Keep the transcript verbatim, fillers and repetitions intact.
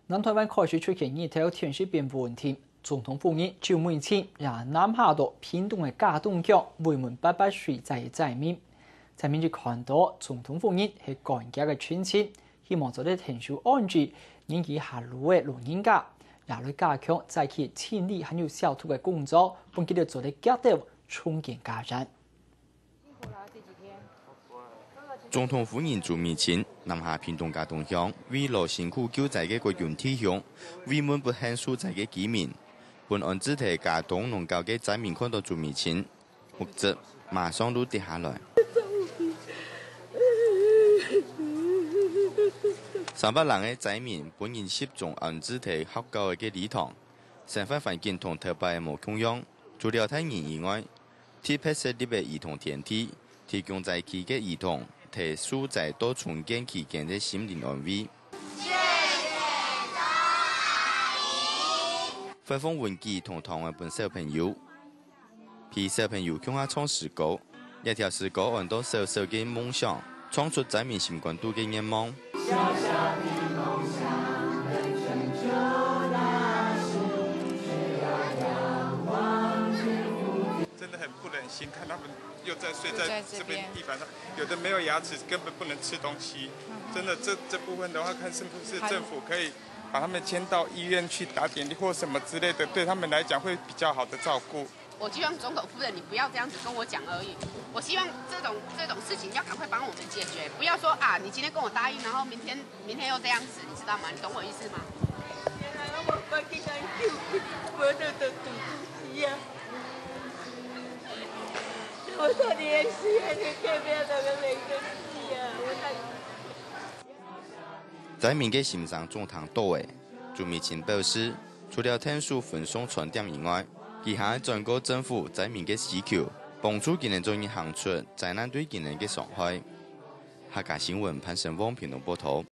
南台灣開始出現熱帶天氣變溫定，總統夫人周美青也南下到屏東个佳冬鄉慰問八八水災个災民。災民就看到總統夫人係官家个親戚，希望做得𢯭手安置年紀較老个老人家，也來加強災區清理還有消毒个工作，分佢兜做得遽兜重建家園。 總統夫人朱美青南下屏東佳冬鄉慰勞辛苦救災个國軍弟兄，慰問不幸受災个居民。本安置在佳冬農校个災民看到朱美青，目汁馬上就跌下來。三百零个災民本日集中安置在學校个禮堂，生活環境同頭擺無共樣，除了大人以外， 特別設立个兒童天地，提供災區个兒童在受災到重建期間个心靈安慰。發放文具同糖仔分小朋友，陪小朋友共下唱詩歌。這條詩歌安到小小个夢想，唱出災民心肝肚个願望。 真的很不忍心，看他们又在睡在这边地板上，有的没有牙齿，根本不能吃东西。真的，这这部分的话，看是不是政府可以把他们迁到医院去打点滴或什么之类的，对他们来讲会比较好的照顾。我希望总统夫人，你不要这样子跟我讲而已。我希望这种这种事情要赶快帮我们解决，不要说啊，你今天跟我答应，然后明天明天又这样子，你知道吗？你懂我意思吗？我把这个救，我都都堵住急呀。我说你也是啊，你看不要那个没东西啊，我看。 災民个心聲總聽到了。朱美青表示，除了𢯭手分送餐點以外，佢還愛轉告政府災民个需求，幫助佢等做得行出災難對佢等个傷害。客家新聞潘成旺屏東報導。